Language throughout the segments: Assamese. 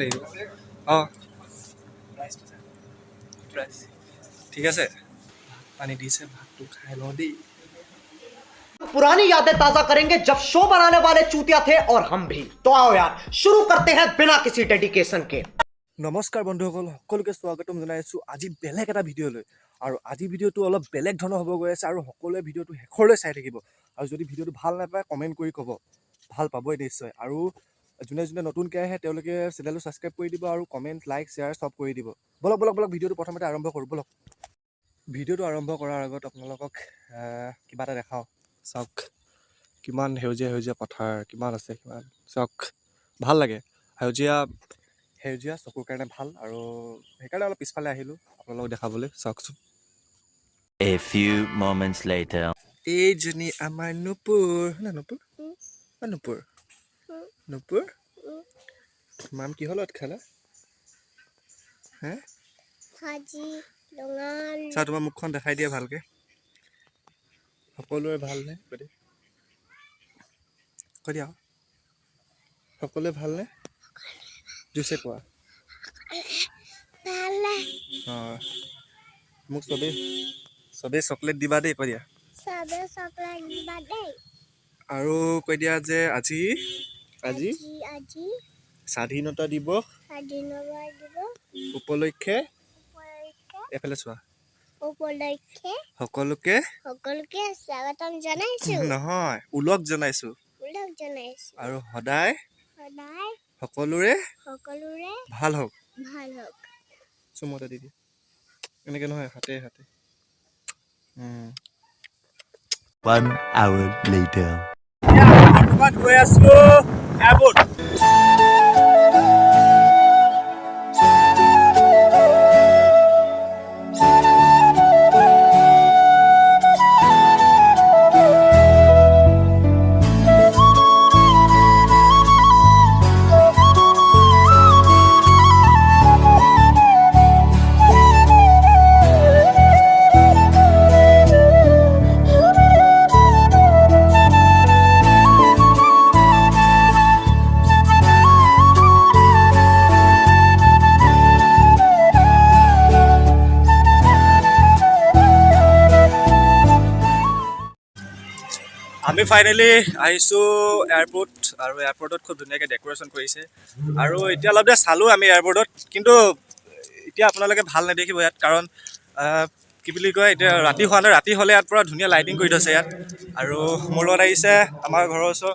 লাগিব। অঁ, ঠিক আছে, ভাত পানী দিছে, ভাতটো খাই লওঁ দেই। पुरानी यादें ताजा करेंगे, जब शो बनाने वाले चूतिया थे और हम भी। तो आओ यार, शुरू करते हैं बिना किसी डेडिकेशन के। নমস্কাৰ বন্ধুসকল, সকলোকে স্বাগতম জনাইছোঁ আজি বেলেগ এটা ভিডিঅ'লৈ। আৰু আজি ভিডিঅ'টো অলপ বেলেগ ধৰণৰ হ'ব গৈ আছে আৰু সকলোৱে ভিডিঅ'টো শেষলৈ চাই থাকিব। আৰু যদি ভিডিঅ'টো ভাল নাপায়, কমেণ্ট কৰি ক'ব, ভাল পাবই নিশ্চয়। আৰু যোনে যোনে নতুনকৈ আহে, তেওঁলোকে চেনেলটো ছাবস্ক্ৰাইব কৰি দিব আৰু কমেণ্ট, লাইক, শ্বেয়াৰ চব কৰি দিব। ব'লক ব'লক ব'লক, ভিডিঅ'টো প্ৰথমতে আৰম্ভ কৰোঁ ব'লক। ভিডিঅ'টো আৰম্ভ কৰাৰ আগত আপোনালোকক কিবা এটা দেখাওঁ। চাওক, কিমান সেউজীয়া সেউজীয়া পথাৰ কিমান আছে, কিমান চাওক, ভাল লাগে। সেউজীয়া সেউজীয়া চকুৰ কাৰণে ভাল আৰু সেইকাৰণে অলপ পিছফালে আহিলোঁ আপোনালোকক দেখাবলৈ। চাওকচোন। A few moments later. এইজনী আমাৰ নুপুৰ না নুপুৰ? অ নুপুৰ, নুপুৰ, মাম কিহৰ লগত খালা হে? ভাজি ৰঙাল। চা, তোমাৰ মুখখন দেখাই দিয়া ভালকে। সকলোৰে ভালনে? কৈ দিয়া, কৈ দিয়া, সকলোৱে ভালনে? জোৰছে কোৱা। ভালে। অঁ, মোক চবেই চবেই চকলেট দিবা দেই, কৈ দিয়া। চবে চকলেট দিবা দেই। আৰু কৈ দিয়া যে আজি আজি আজি স্বাধীনতা দিৱস স্বাধীনতা দিৱস উপলক্ষে উপলক্ষে এফালে চোৱা। উপলক্ষে সকলোকে সকলোকে স্বাগতম জনাইছো। নহয়, ওলগ জনাইছো। ওলগ জনাইছো। আৰু সদায় সদায় সকলোৰে সকলোৰে ভাল হওক। ভাল হওক। চুমু এটা দি দিয়া। এনেকে নহয়, হাতে হাতে। One hour later. বৰ্তমান গৈ আছো এয়াৰপৰ্ট। আমি ফাইনেলি আহিছোঁ এয়াৰপৰ্ট আৰু এয়াৰপৰ্টত খুব ধুনীয়াকৈ ডেক'ৰেশ্যন কৰিছে। আৰু এতিয়া অলপ দেৰি চালোঁ আমি এয়াৰপৰ্টত, কিন্তু এতিয়া আপোনালোকে ভাল নেদেখিব ইয়াত, কাৰণ কি বুলি কয়, এতিয়া ৰাতি হোৱা নাই। ৰাতি হ'লে ইয়াত পূৰা ধুনীয়া লাইটিং কৰি থৈছে ইয়াত। আৰু মোৰ লগত আহিছে আমাৰ ঘৰৰ ওচৰৰ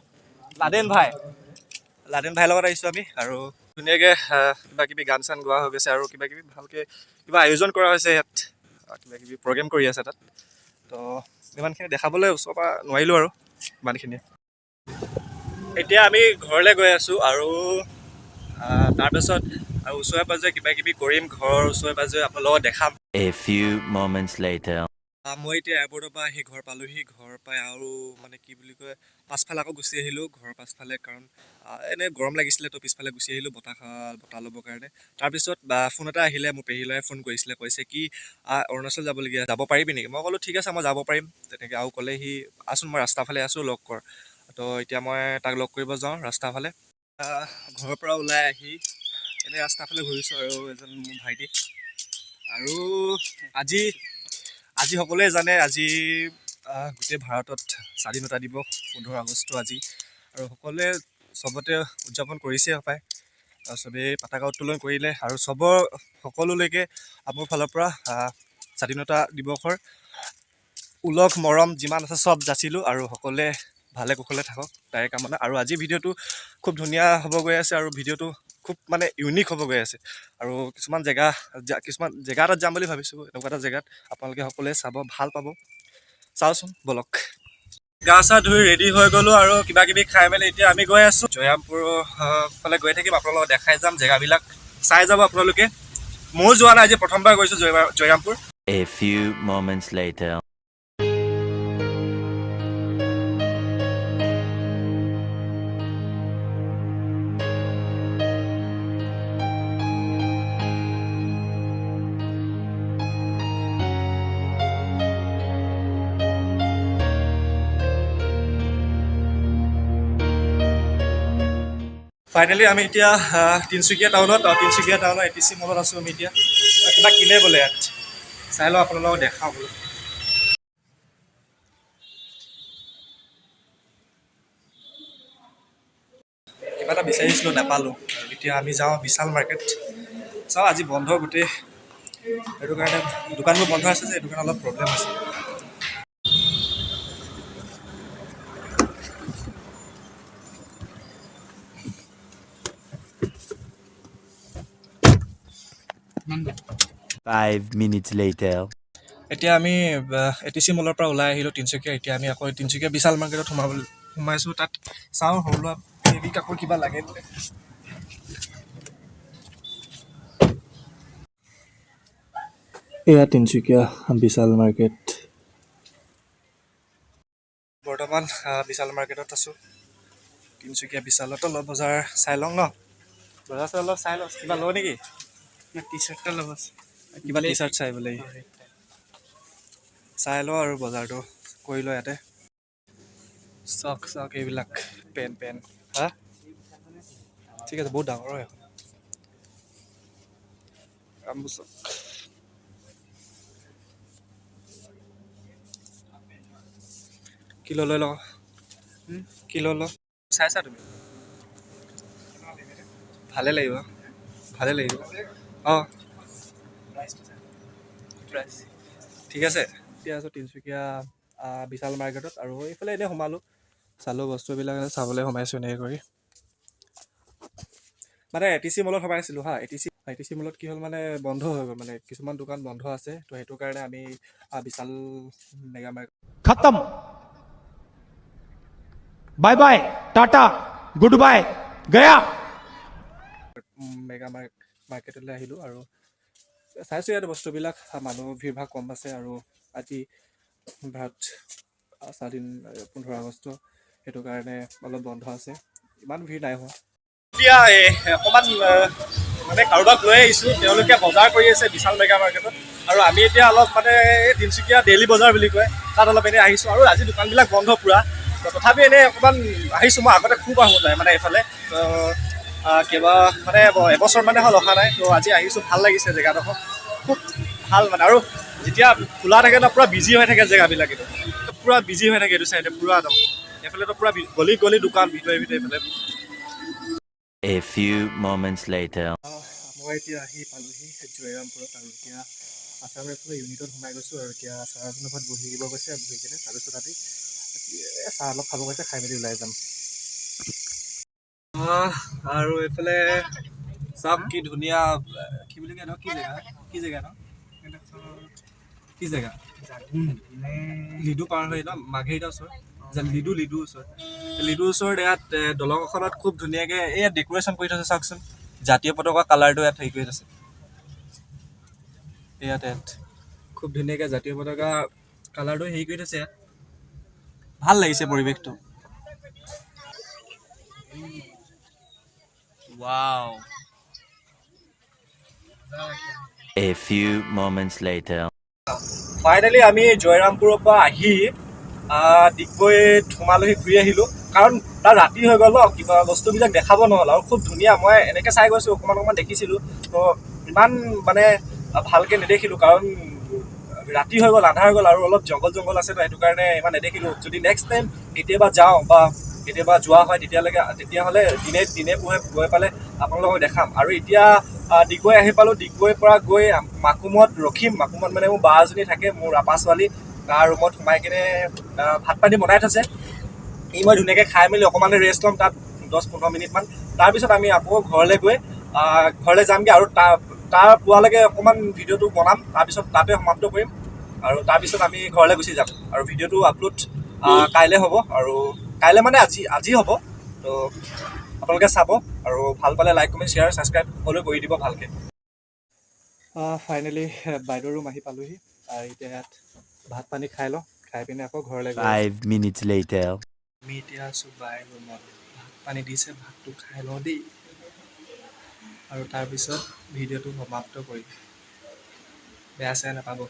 লাডেন ভাই। লাডেন ভাইৰ লগত আহিছোঁ আমি। আৰু ধুনীয়াকৈ কিবা কিবি গান চান গোৱা হৈ গৈছে আৰু কিবা কিবি ভালকৈ কিবা আয়োজন কৰা হৈছে ইয়াত, কিবা কিবি প্ৰগ্ৰেম কৰি আছে তাত। তো ইমানখিনি দেখাবলৈ ওচৰৰ পৰা নোৱাৰিলোঁ আৰু ইমানখিনি। এতিয়া আমি ঘৰলৈ গৈ আছোঁ আৰু তাৰপিছত আৰু ওচৰে পাজৰে কিবা কিবি কৰিম, ঘৰৰ ওচৰে পাজৰে আপোনালোকক দেখাম। A few moments later. মই এতিয়া এয়াৰপৰ্টৰ পৰা আহি ঘৰ পালোহি। ঘৰ পাই আৰু মানে কি বুলি কয়, পাছফালে আকৌ গুচি আহিলোঁ, ঘৰৰ পাছফালে, কাৰণ এনেই গৰম লাগিছিলে, তো পিছফালে গুচি আহিলোঁ বতাহ ল'বৰ কাৰণে। তাৰপিছত বা ফোন এটা আহিলে, মোৰ পেহী ল'ৰাই ফোন কৰিছিলে, কৈছে কি অৰুণাচল যাবলগীয়া, যাব পাৰিবি নেকি? মই ক'লোঁ, ঠিক আছে, মই যাব পাৰিম তেনেকৈ। আৰু ক'লে সি, আচোন, মই ৰাস্তাৰ ফালে আছোঁ, লগ কৰ। তো এতিয়া মই তাক লগ কৰিব যাওঁ ৰাস্তাৰ ফালে। ঘৰৰ পৰা ওলাই আহি এনেই ৰাস্তাৰ ফালে ঘূৰিছোঁ আৰু এজন মোৰ ভাইটি। আৰু আজি আজি সকলোৱে জানে, আজি গোটেই ভাৰতত স্বাধীনতা দিৱস, 15 আগষ্ট আজি। আৰু সকলোৱে চবতে উদযাপন কৰিছে হপায় আৰু চবেই পতাকা উত্তোলন কৰিলে। আৰু চবৰ সকলোলৈকে মোৰ ফালৰ পৰা স্বাধীনতা দিৱসৰ ওলগ মৰম যিমান আছে চব যাচিলোঁ আৰু সকলোৱে ভালে কুশলে থাকক তাৰে কামনা। আৰু আজি ভিডিঅ'টো খুব ধুনীয়া হ'ব গৈ আছে আৰু ভিডিঅ'টো খুব মানে ইউনিক হ'ব গৈ আছে। আৰু কিছুমান জেগা এটাত যাম বুলি ভাবিছোঁ। এনেকুৱা এটা জেগাত আপোনালোকে সকলোৱে চাব ভাল পাব। চাওঁচোন ব'লক। গা চা ধুই ৰেডি হৈ গ'লোঁ আৰু কিবা কিবি খাই মেলি এতিয়া আমি গৈ আছোঁ জয়ৰামপুৰৰ ফালে। গৈ থাকিম, আপোনালোকক দেখাই যাম, জেগাবিলাক চাই যাব আপোনালোকে। ময়ো যোৱা নাই, আজি প্ৰথমবাৰ গৈছোঁ Jayrampur. A few moments later. Finally আমি এতিয়া তিনিচুকীয়া টাউনত, তিনিচুকীয়া টাউনৰ এটিচি মলত আছোঁ আমি এতিয়া। কিবা কিনে বোলে ইয়াত, চাই লওঁ, আপোনালোকক দেখাওঁ বোলো। কিবা এটা বিচাৰিছিলোঁ, নাপালোঁ। আৰু এতিয়া আমি যাওঁ বিশাল মাৰ্কেট। চাওঁ, আজি বন্ধ গোটেই, সেইটো কাৰণে দোকানবোৰ বন্ধ আছে যে, সেইটো কাৰণে অলপ প্ৰব্লেম হৈছে। 5 minutes later. এতিয়া আমি এটিচি মলৰ পৰা ওলাই আহিলোঁ তিনিচুকীয়া। এতিয়া আমি আকৌ তিনিচুকীয়া বিশাল মাৰ্কেটত সোমাইছোঁ। তাত চাওঁ, সৰু ল'ৰা বেবী কাপোৰ কিবা লাগে বোলে। এয়া তিনিচুকীয়া বিশাল মাৰ্কেট। বৰ্তমান বিশাল মাৰ্কেটত আছোঁ, তিনিচুকীয়া বিশালত। অলপ বজাৰ চাই লওঁ ন? বজাৰ চাই অলপ চাই লওঁ। কিবা লওঁ নেকি? টি চাৰ্ট এটা ল'ব আছে। কিবা টি চাৰ্ট চাই বোলে। চাই লওঁ আৰু বজাৰটো কৰি লওঁ ইয়াতে। চাওক চাওক, এইবিলাক পেন পেন। হা, ঠিক আছে। বহুত ডাঙৰ হয় এখন। গামোচা কি লৈ লওঁ? কি লৈ লওঁ? চাইছা তুমি? ভালে লাগিব, ভালে লাগিব। অঁ, প্ৰাইচ ঠিক আছে। এতিয়া আছোঁ তিনিচুকীয়া বিশাল মাৰ্কেটত আৰু এইফালে এনেই সোমালোঁ, চালোঁ বস্তুবিলাক, এনে চাবলৈ সোমাইছোঁ এনেকৈ কৰি। মানে এটিচি মলত সোমাইছিলোঁ। হা, এটিচি মলত কি হ'ল, মানে বন্ধ হৈ গ'ল, মানে কিছুমান দোকান বন্ধ আছে। তো সেইটো কাৰণে আমি বিশাল মেগা মাৰ্কেট खत्म, bye bye, tata, good bye, गया। মেগা মাৰ্কেটলৈ আহিলোঁ আৰু চাইছোঁ ইয়াত বস্তুবিলাক। মানুহ ভিৰ ভাৰ কম আছে আৰু আজি ভাৰত স্বাধীন 15 আগষ্ট, সেইটো কাৰণে অলপ বন্ধ আছে, ইমান ভিৰ নাই হোৱা। এতিয়া অকণমান মানে কাৰোবাক লৈ আহিছোঁ, তেওঁলোকে বজাৰ কৰি আছে বিশাল মেগা মাৰ্কেটত আৰু আমি এতিয়া অলপ মানে এই তিনিচুকীয়া ডেইলি বজাৰ বুলি কয়, তাত অলপ এনেই আহিছোঁ। আৰু আজি দোকানবিলাক বন্ধ পূৰা, তো তথাপি এনেই অকণমান আহিছোঁ। মই আগতে খুব আহোঁ যায় মানে এইফালে, তো কেইবা মানে এবছৰ মানে হ'ল অহা নাই। তো আজি আহিছোঁ, ভাল লাগিছে জেগাডোখৰ, খুব ভাল মানে। আৰু যেতিয়া খোলা থাকে ন, পূৰা বিজি হৈ থাকে জেগাবিলাক। এইটো পূৰা বিজি হৈ থাকে, এইটো চাইডে পূৰা একদম। এইফালেতো পূৰা গলি গলি দোকান, ভিতৰে ভিতৰে এইফালে। A few moments later. মই এতিয়া আহি পালোহি জয়ৰামপুৰত আৰু এতিয়া আছাম ৰাইফলৰ ইউনিটত সোমাই গৈছোঁ। আৰু এতিয়া ছাৰ এজনৰ ঘৰত বহি দিব কৈছে, বহি কিনে তাৰপিছত আমি চাহ অলপ খাব কৈছে, খাই মেলি ওলাই যাম। আৰু এইফালে চাওক, কি ধুনীয়া, কি বুলি কয় ন, কি জেগা, কি জেগা ন, কি জেগা? লিডু পাৰ হৈ ন, মাৰ্ঘেৰিটা ওচৰত যে লিডু, লিডুৰ ওচৰত, লিডুৰ ওচৰত ইয়াত দলং এখনত খুব ধুনীয়াকৈ ইয়াত ডেক'ৰেশ্যন কৰি থৈছে। চাওকচোন, জাতীয় পতাকা কালাৰটো ইয়াত হেৰি কৰি থৈছে। ইয়াত ইয়াত খুব ধুনীয়াকৈ জাতীয় পতাকা কালাৰটো হেৰি কৰি থৈছে ইয়াত। ভাল লাগিছে পৰিৱেশটো। Wow. A few moments later. Finally আমি জয়ৰামপুৰৰ পৰা আহি ডিগবৈত সোমালোহি, ঘূৰি আহিলোঁ। কাৰণ তাত ৰাতি হৈ গ'ল ন, কিবা বস্তুবিলাক দেখাব নহ'ল। আৰু খুব ধুনীয়া, মই এনেকৈ চাই গৈছোঁ, অকণমান অকণমান দেখিছিলোঁ, তো ইমান মানে ভালকৈ নেদেখিলোঁ, কাৰণ ৰাতি হৈ গ'ল, আন্ধাৰ হৈ গ'ল আৰু অলপ জংঘল জংঘল আছে, তো সেইটো কাৰণে ইমান নেদেখিলোঁ। যদি নেক্সট টাইম কেতিয়াবা যাওঁ বা কেতিয়াবা যোৱা হয়, তেতিয়ালৈকে তেতিয়াহ'লে দিনে দিনে পোহে গৈ পালে আপোনালোকক দেখাম। আৰু এতিয়া ডিগবৈ আহি পালোঁ। ডিগবৈৰ পৰা গৈ মাকুমত ৰখিম। মাকুমত মানে মোৰ বা এজনী থাকে, মোৰ আপা ছোৱালী, তাৰ ৰুমত সোমাই কিনে ভাত পানী বনাই থৈছে। ই মই ধুনীয়াকৈ খাই মেলি অকণমান ৰেষ্ট ল'ম তাত 10-15 মিনিটমান। তাৰপিছত আমি আকৌ ঘৰলৈ গৈ ঘৰলৈ যামগৈ আৰু তাৰ তাৰ পোৱালৈকে অকণমান ভিডিঅ'টো বনাম, তাৰপিছত তাতে সমাপ্ত কৰিম আৰু তাৰপিছত আমি ঘৰলৈ গুচি যাম। আৰু ভিডিঅ'টো আপলোড কাইলৈ হ'ব, আৰু কাইলৈ মানে আজি আজি হ'ব। তো আপোনালোকে চাব আৰু ভাল পালে লাইক, কমেণ্ট, শ্বেয়াৰ, ছাবস্ক্ৰাইব সকলোৱে কৰি দিব ভালকৈ। ফাইনেলি বাইদেউৰ ৰুম আহি পালোহি আৰু এতিয়া ইয়াত ভাত পানী খাই লওঁ, খাই পিনে আকৌ ঘৰলৈ গৈ আছোঁ। 5 minutes later. আমি এতিয়া আছোঁ বাই ৰুমত। ভাত পানী দিছে, ভাতটো খাই লওঁ দেই আৰু তাৰপিছত ভিডিঅ'টো সমাপ্ত কৰিম। বেয়া চেয়া নাপাব।